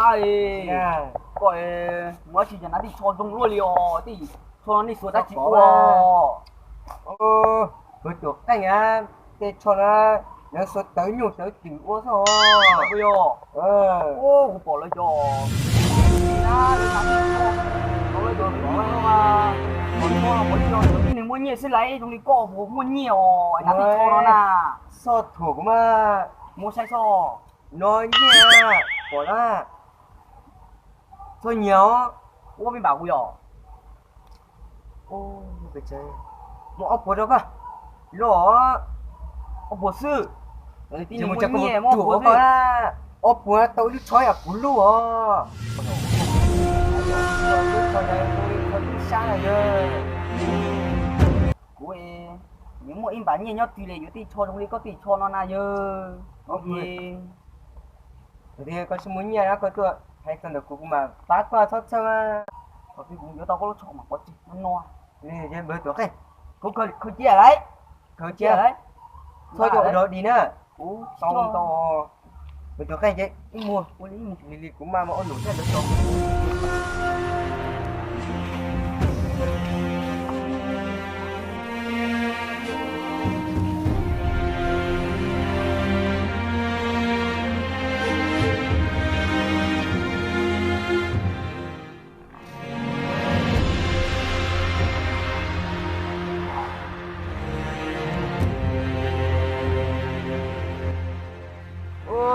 Koj mus dab tsi cas hnav tej tsho zoo luaj li os, tej tsho no nej xuas dab tsi ua? Kuv tuam qeej, tej tsho na, lawv xuas tawv nyuj tawv twm ua xwb os. Yog, kuv pom lawv cov, tib neeg muaj nyiaj xwb laiv, zoo li koj puas muaj nyiaj os hnav tej tsho no na? Xoj thuam kuv mas. Muab saib soj. No nyiaj pom na. Txhob nyiag os, ua peb npam kuv yom. Muaj ob puas rau koj los, ob puas xwb. Tib neeg muaj nyiaj muab ob puas xwb. Ob puas tau ib lub tsho yam kuv lub os. Kuv, nws muaj ib npam nyiaj nyob twg li yuav tej tsho zoo li koj tej tsho no na yawg. Koj tsis muaj nyiaj na koj tuaj hais txog ntawm kuv, kuv mam pab koj txhob txhawj. Kuv yuav tau koj lub tsho mas pov tseg no no. Npawg tuam qeej, khaws cia lawm, khaws cia lawm, txhob coj ua dog dig na. Kuv tau tau. Npawg tuam qeej ces ib muag ua li ib muag li li kuv mas ua num thiaj ntawd tau.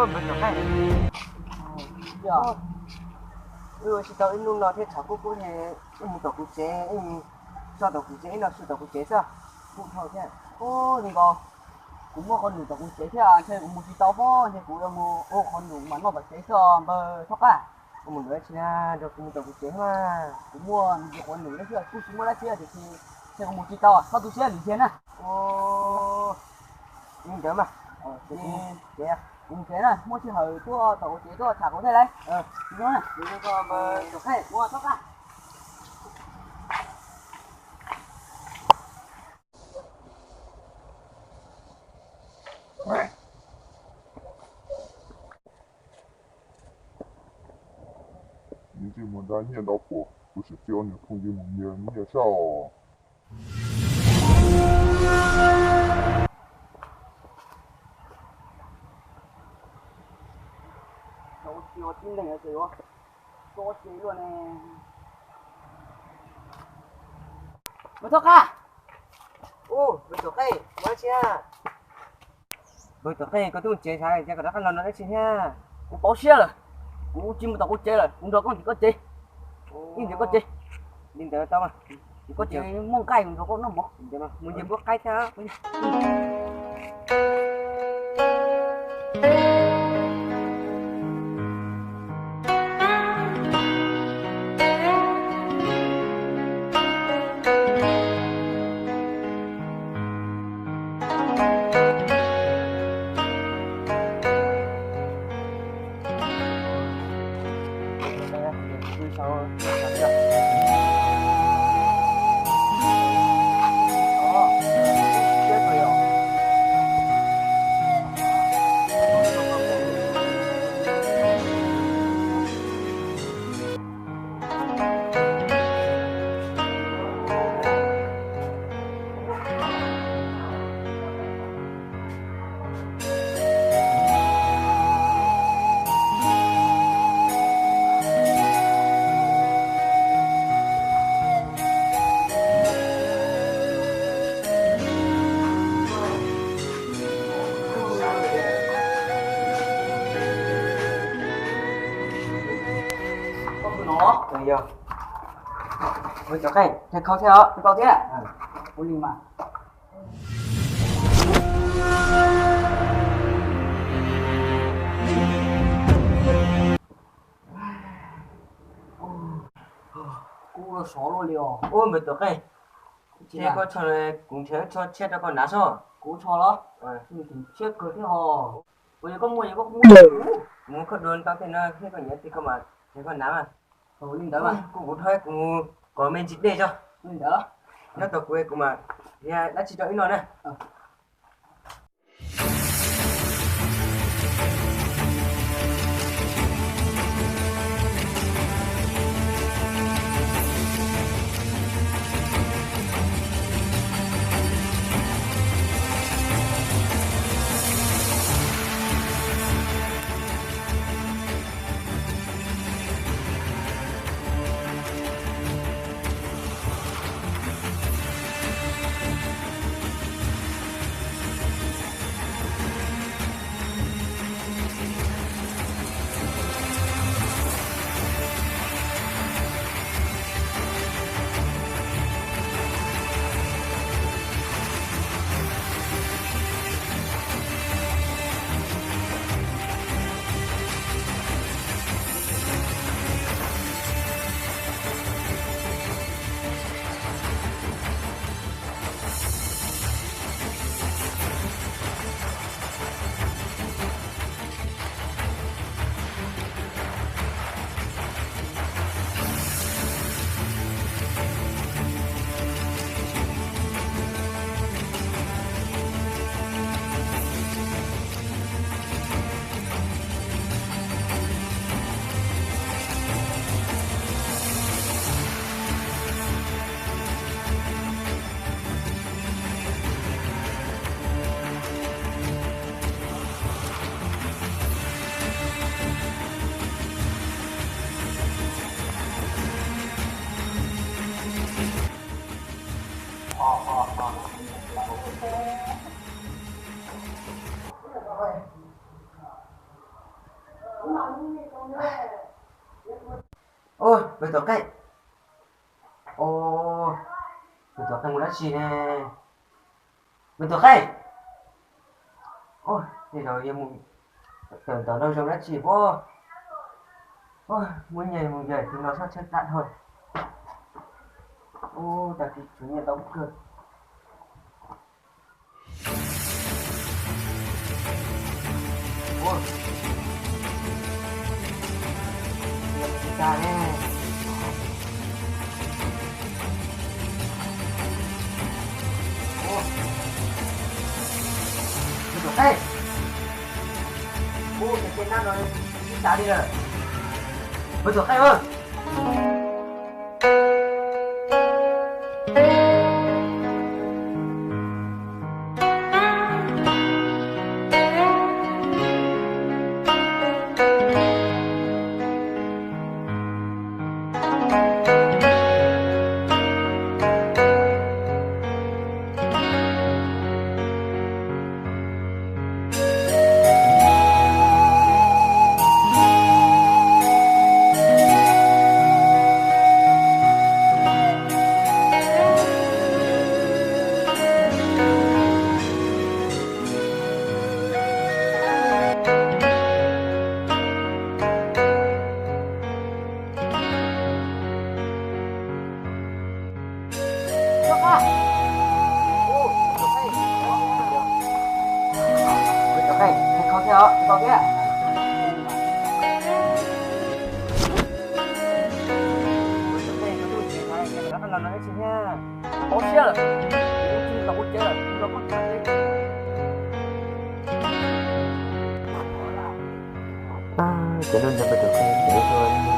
Npawg tuam qeej, wb ua tsis tau ib hnub no thiab tshav kub kub ces wb mus tom kuv tsev, wb mus tso tom kuv tsev, wb noj su tom kuv tsev xwb. Kuv dhau thiab. Ub, nkaus, kuv muaj qhov num tom kuv tsev thiab, ntshe kuv mus tsis tau pob, ntshe kuv yuav mus ua qhov num mas noj tom tsev xwb npawg Thoj Qab. Kuv mus ntawd tsis nrog kuv mus tom kuv tsev mas. Kuv muaj me ntsis qhov num thiab xwb, kuj tsis muaj dab tsi tiam sis ntshe kuv mus tsis tau, txhob tu siab, nws ntiag na. Li ntawd mas. Kuv mus tsev na, muaj sij hawm tuaj tom kuv tsev tuaj tham kuv thiab lauj. Npawg Thoj Qab. Nws tsis mus da nyiaj ntau puas, kuv sim txia ua nws phooj ywg mus nyiag nyiaj soj. Npawg Thoj Qab. Npawg Thoj Qab, npawg Thoj Qab, koj twb mus tsev xav cas koj rov qab los no dab tsi thiab? Kuv poob siab lawm, kuv tsis mus tom kuv tsev lawm, kuv nrog koj ntim koj tsev. Ib ntim koj tsev. Li ntawd tau mas. Koj tsev muaj nqaij, kuv nrog koj noj mov. Mus nce npua qaib thiab. Koj pw no? Yog. Ua cov qeej, thawj khau thiab os. Thawj khau thiab. Ua li mas. Kuv sov luaj li os. Ub, npawg tuam qeej, kuv nrhiav tsho tshiab rau koj hnav soj. Kuv tsho los? Tshiab kawg thiab os. Kuv yog koj muaj, yog koj muaj. Kuv muab koj dua tau tej no thiab koj nyiam tej koj mas nrhiav koj hnav mas. Li ntawd mas. Kuv, kuv dhau, kuv mus kov me ntsis dej tso. Li ntawd. Nyob tos kuv, kuv mam nrhiav dab tsi rau wb noj na. Ua, me tuam qeej. Ua, me tuam qeej mus dab tsi ne? Me tuam qeej. Ua, tej zaum yog mus tawm ntawm no zoo dab tsi pob. Ua, muab nyiaj mus yawm tus no sab tsheb plab dhau. Ua, tag kis tshuav nyiaj tau kawg. Ua, yog tsis tag ne. Ua, me tuam qeej. Ua, cov tej nab no tsis tag li lawm. Me tuam qeej. Cov no nrog peb tus kheej cov no.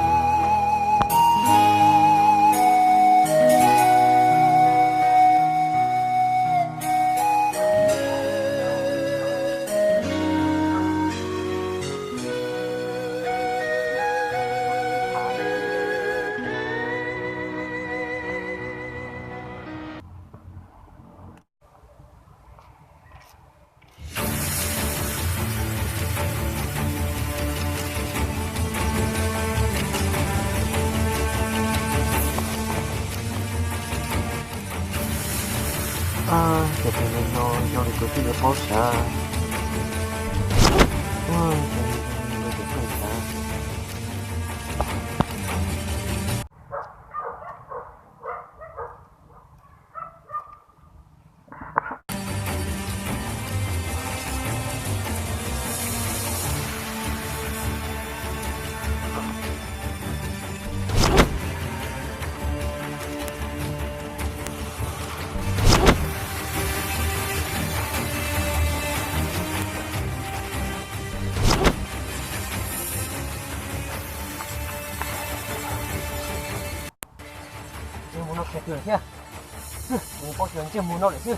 Ces tus neeg no zoo li tus twb yuav paub sav. Tus neeg no zoo li tus twb sav. Ntsej muag no kiag twg lawm thiab? Nws paub tias ntsej muag no lawm xwb.